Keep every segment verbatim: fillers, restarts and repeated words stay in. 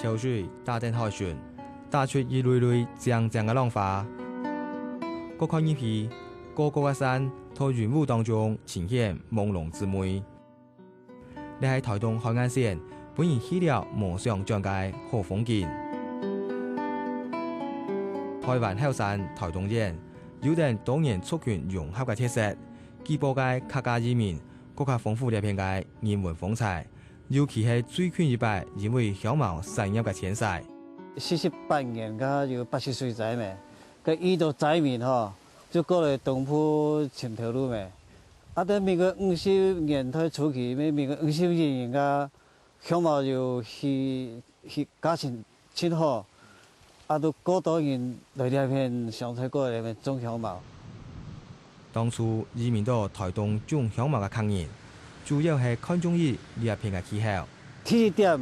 潮水打等海脣，打出一蕊蕊靚靚个浪花。過看入去，高高个山在雲霧當中呈現朦朧之美。這係臺東海岸線，分人去了無想轉个好風景。臺灣後山臺東縣，有等多元族群融合个特色， 幾百个客家移民，更加豐富這片个人文風采。尤其係最近一擺，因為香茅產業个遷徙。四十八年，該有八十歲在咩？該遇到災民吼，就過來東部尋頭路咩？啊，在民國五十年代初期，民國五十一年个 香茅又去，去價錢盡好，啊，都過多人來這片上菜過來這片種香茅。當初移民到臺東種香茅个客人，主要係看中意這片个氣候。第一點，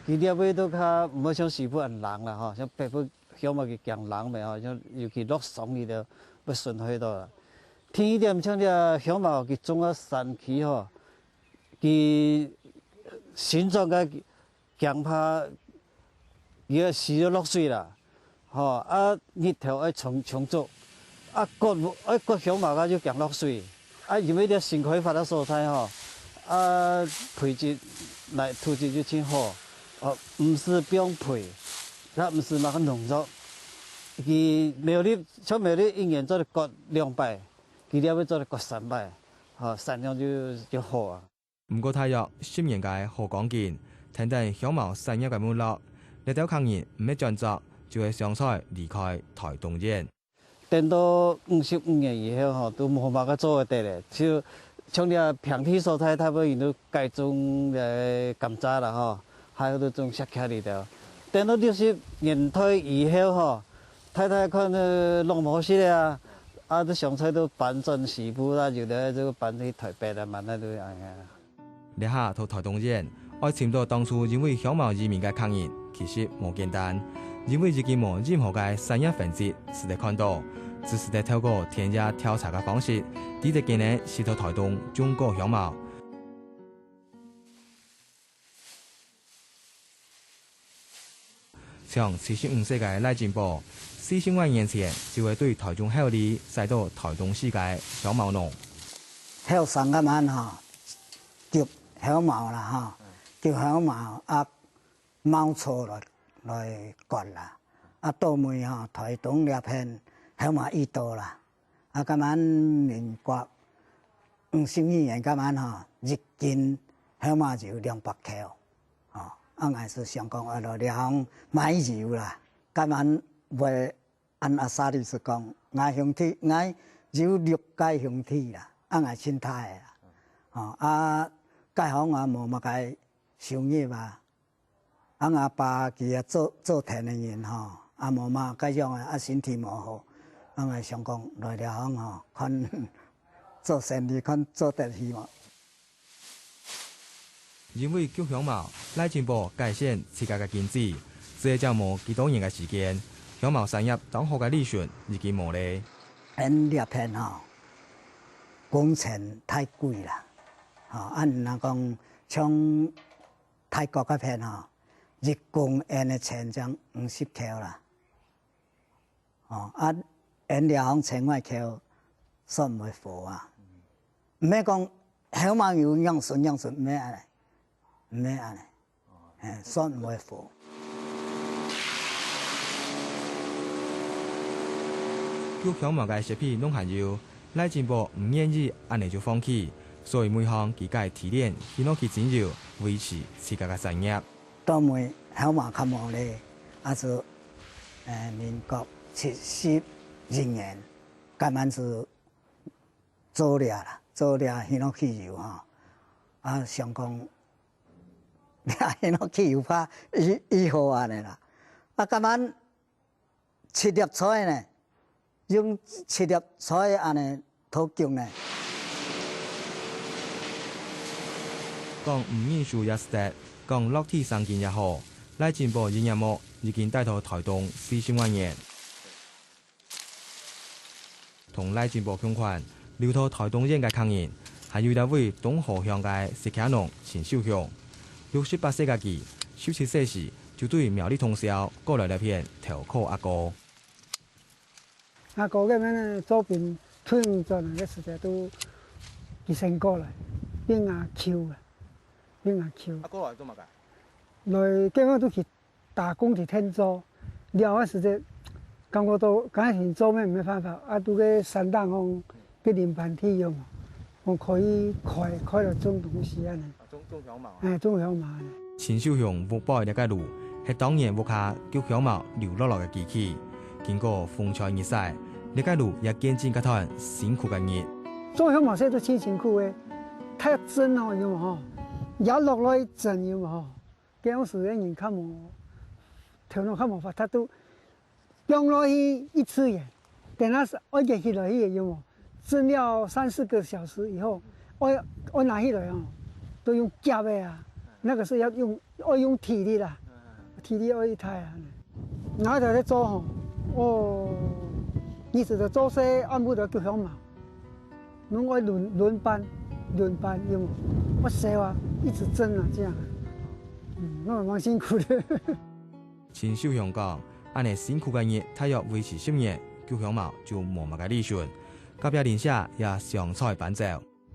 佢這位都較毋會像西部恁冷啦吼，像北部香茅佢驚冷咩吼，像尤其落霜佢都會損害到啦。第二點，像這香茅佢種到山區吼， 佢生長个驚怕，佢个時就落水啦，吼，啊，日頭愛充，充足，啊，割，愛割香茅个就驚落水，啊，因為這新開發个所在吼，啊，培植來土質就盡好，哦，毋使放肥，也毋使麼个農藥，佢苗栗，像苗栗一年做得割兩擺，佢這位做得割三擺，吼，產量就，就好啊。 毋過大約十年个好光景，跈等香茅產業个沒落，這兜客人毋係轉作，就係相賽離開臺東縣。等到五十五年以後吼，都無麼个做得咧，就像這平地所在，大部分人都改種這甘蔗啦吼，還有都種雪茄哩兜。等到六十年代以後吼，大大看，呃，攏無食咧啊，啊，都相賽都搬轉西部啦，有的就搬去臺北啦，嘛，該都恁樣。 這下在臺東縣，愛尋到當初因為香茅移民个客人，其實無簡單，因為已經無任何个產業痕跡使得看到，只使得透過田野調查个方式，知得今日係在臺東種過香茅。 像七十五歲个賴金寶，四十外年前就係對臺中后里徙到臺東市个香茅農。後生該滿吼，擱香茅啦吼，擱香茅啊，茅草來，來割啦。啊，到尾吼，臺東這片香茅已多啦。 啊，該滿民國五十二年該滿吼，一斤香茅油兩百箍，吼，啊，𠊎就想講，啊，來這項買油啦，該滿會恁阿沙利斯講，𠊎兄弟，𠊎有六個兄弟啦，啊，𠊎盡大个啦，吼，啊，該項也無麼个收入啊， 啊，𠊎爸佢也做，做田个人吼，啊，無麼个樣啊，啊，身體無好，啊，𠊎想講來這項吼，看做生理，看做得起無。因為擱香茅，賴金寶改善自家个經濟，只係正無幾多年个時間，香茅產業當好个利潤已經無咧。𫣆這片吼，工錢太貴啦，吼，啊，若講像 泰國該片吼，一公斤个錢正五十箍啦。哦，啊，𫣆這項千外箍算毋會好啊。毋係講香茅油樣順樣順，毋係恁呢，毋係恁呢，嘿，算毋會好。擱香茅个設備攏還有， 賴金寶毋願意恁呢就放棄，所以每項佢改提煉，去拿去精油，維持自家个產業。到尾後嘛較無咧，啊就，呃，民國七十一年，該滿就做了啦，做了去拿去油吼，啊想講，去拿去油怕以，以後恁呢啦，啊該滿 七粒菜呢，用七粒菜恁呢討供呢。講毋認輸也使得，講落地生根也好，賴金寶一葉木已經戴到台東四十外年。同賴金寶共款，留到台東縣个客人，還有這位東河鄉个食客農陳秀雄。六十八歲个佢，十七歲時就對苗栗通霄過來這片投靠阿哥。阿哥該片做兵退伍轉來个時節，都佢先過來，變阿舅啊，變阿舅。啊，過來做麼个？來，結果都去打工去田做，了个時節，感覺到感覺做毋係辦法，啊，都个山頂方个林班地用，講可以開，開來種東西恁呢。啊，種，種香茅啊。哎，種香茅呢。陳秀雄屋背這个路，係當年屋下割香茅留落來个機器，經過風吹日曬，這个路也見證該段辛苦个日。做香茅實在盡辛苦个，太蒸哦，有無吼？也落落去蒸，有無吼？ 該央時个人較無，頭腦較無發達，都放落去一次元，等下係愛撿起來去，有無？蒸了三四個小時以後，愛，愛拿起來哦，都用夾个啊，那個是要用，愛用體力啦，體力愛一大啊。拿起來做吼，哦，日時就做事，暗晡就割香茅。 攏愛輪，輪班，輪班，有無？愛燒啊，一直蒸啊，這樣啊。嗯，那蠻辛苦的。陳秀雄講，恁呢辛苦个日大約維持十年，割香茅就無麼个利潤。隔壁鄰舍也相繼搬走。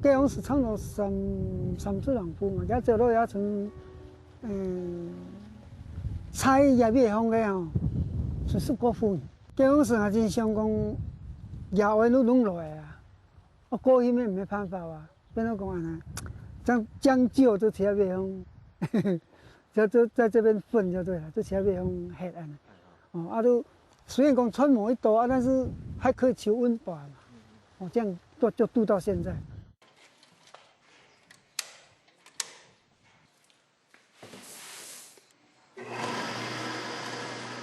該央時差毋多三，三十零戶嘛，也走了也成，嗯，在這地方个吼，是十過戶。該央時還真想講，也愛攏，攏落來啊。 哦，過去乜無辦法啊，變做講恁呢，將，將就就在這邊，就，就在這邊混就對了，就在這邊歇恁呢。哦，啊，都雖然講賺無幾多啊，但是還可以求溫飽嘛。哦，這樣就，就度到現在。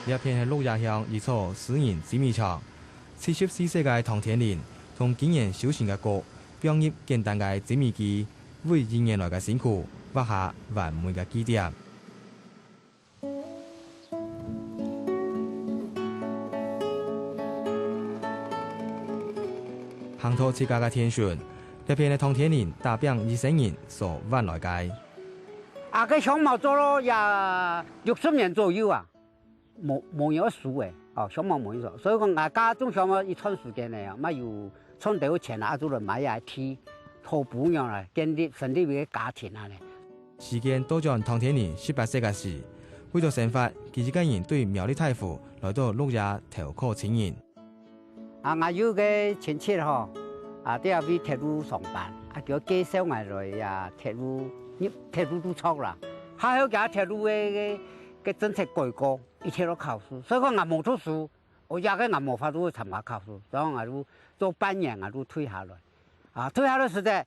這片係鹿野鄉一座私人精米廠。七十四歲个唐天林同今年修成个哥，放入簡單个精米機，為一年來个辛苦畫下完美个句點。 行到自家个田脣，這片个唐天林打拚一生人所換來个。啊，該香茅做了也六十年左右啊，無，無人愛收誒，哦，香茅無人收，所以講𠊎家種香茅一段時間呢，嘛有賺到錢啊，就來買這地，好補養來建立，成立一個家庭恁呢。 時間倒轉唐天林十八歲个時，為著生活，佢一個人對苗栗大湖來到鹿野投靠親人。啊，𠊎有個親戚吼，啊，在該位鐵路上班，啊，佢介紹𠊎來啊，鐵路，入鐵路都著啦。還好佢鐵路个，个，个政策改過，一切都考試。所以講𠊎無讀書，哦，這個𠊎無法度參加考試，所以𠊎就做半年，𠊎就退下來。啊，退下來時節，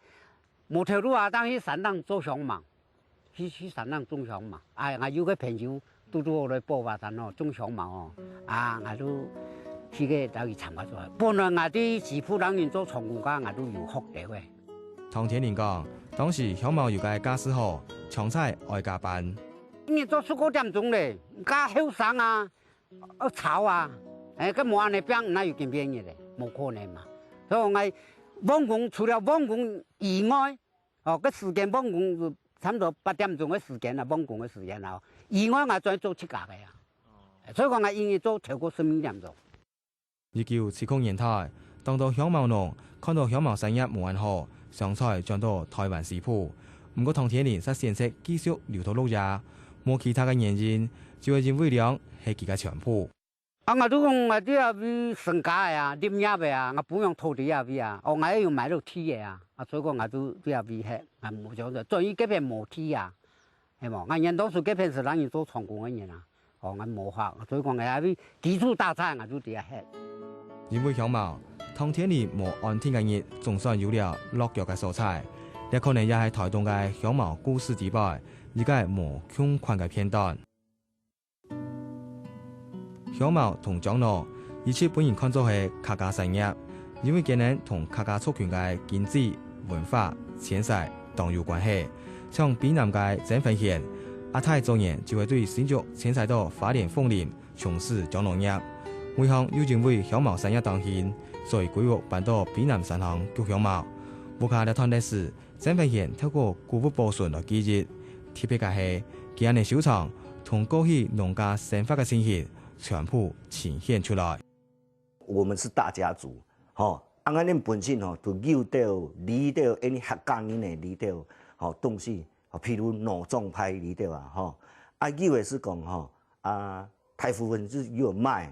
無頭路啊，當去山頂做香茅，去，去山頂種香茅。哎，𠊎有個朋友，堵堵好來寶華山哦，種香茅哦。啊，𠊎就去該兜去參加做。本來𠊎對師傅兩人做長工个，𠊎都有學到誒。唐天林講，當時香茅油个價數好，搶菜愛加班。你做十過點鐘咧，加後生啊，愛炒啊，哎，該無恁呢拚，哪有今便宜咧？無可能嘛。所以講，𠊎放工，除了放工以外， 哦，該時間放工就差毋多八點鐘个時間啦，放工个時間啦，以外𠊎再做自家个啊。所以講𠊎一日做超過十二點鐘。一九七零年代，當多香茅農看到香茅產業無恁好，相繼轉到臺灣西部。毋過唐天林煞選擇繼續留到鹿野，無其他个原因，就係因為糧係佢个全部。 啊，𠊎就講𠊎在該位成家个啊，立業个啊，𠊎餔娘討在該位啊，哦，𠊎又有買到地个啊，啊，所以講𠊎就在該位歇，𠊎無想著，轉去該片無地啊，係無？𠊎原當時該片係人做長工个人啊，哦，𠊎無法，所以講𠊎該位基礎打出，𠊎就在該歇。因為香茅，唐天林無安定个日，總算有了落腳个所在。這可能也係臺東个香茅故事底背，一個無共款个片段。 香茅同樟腦一直分人看做係客家產業，因為佢等同客家族群个經濟、文化、遷徙當有關係。像卑南个曾文賢，阿太早年就會對新竹遷徙到花蓮鳳林從事樟腦業，尾項又因為香茅產業當興，所以歸屋搬到卑南山項割香茅。屋下這段歷史， 曾文賢透過古物保存來記憶，特別个係，佢恁呢收藏，同過去農家生活个情形全部呈現出來。我們是大家族，吼，啊，恁樣本身吼，就有兜、有兜，因為客家人的有兜，吼，東西，吼，譬如老宗派有兜啊，吼，啊，有的是講吼，啊，大部分是有賣，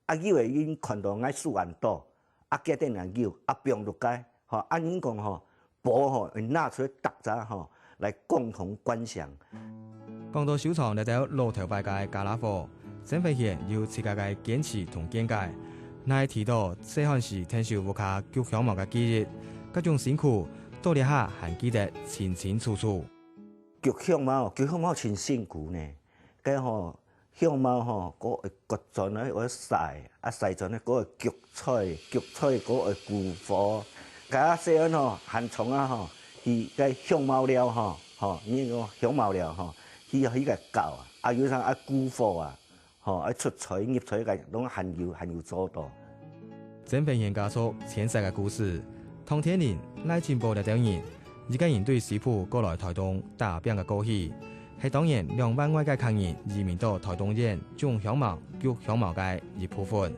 啊，有的因看到𠊎數恁多，啊，決定來有，啊，放落街，吼，啊，人講吼， 寶吼，會拿出來逐隻吼，來共同觀賞。講到收藏這兜老頭擺个傢啦伙，曾文賢有自家个堅持同見解。若係提到細漢時𢯭手屋下焗香茅个記憶，該種辛苦，到這下還記得清清楚楚。焗香茅，焗香茅真辛苦呢。該吼， 香茅吼，該會割轉來會曬，啊曬轉來該會焗菜，焗菜該會炱火。該細漢吼，還長啊吼，去該香茅寮吼，吼，你講香茅寮吼，去去該搞啊，啊有時啊炱火啊，吼，啊出菜入菜該攏還有還有做到。 曾文賢家族遷徙个故事，唐天林、賴金寶這兜人，一家人對西埔過來台東打拚个過去，係當年兩萬外个客人移民到台東縣種香茅、焗香茅个一部分。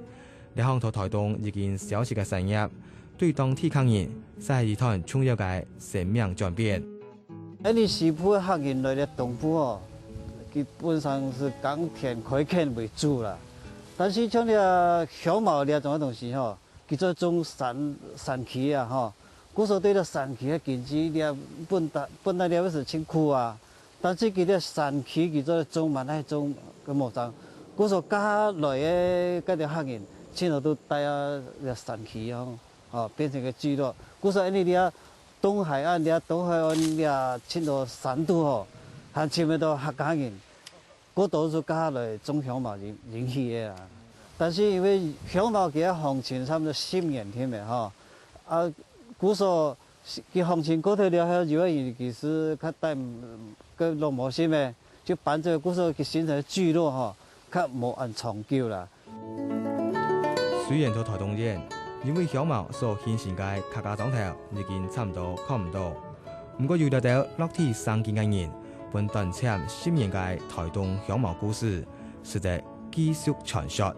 這項在台東已經消失个產業，對當地客人，就係一段重要个生命轉變。 恁呢西埔个客人來了東部哦，基本上是耕田開墾為主啦。但是像這香茅這種个東西吼，佢做種產產期啊吼，故所對這產期个經濟這本大本來了是辛苦啊。但是佢這產期佢做種嘛，愛種个無種，故所加來个該兜客人，盡多都帶啊這產期哦。 哦，變成个聚落。故所恁呢這東海岸這東海岸這盡多山肚吼，還尋得到客家人，過多數加來種香茅引引起个啊。但是因為香茅佢个行情差不多十年添个吼，啊，故所佢行情過頭了後，有个人其實較帶个落無心个，就搬走，故所佢形成个聚落吼，較無恁長久啦。 雖然在台東縣，因為香茅所形成个客家庄頭已經差毋多看毋到，毋過有這兜落地生根个人，分短暫十年个台東香茅故事，值得繼續傳說。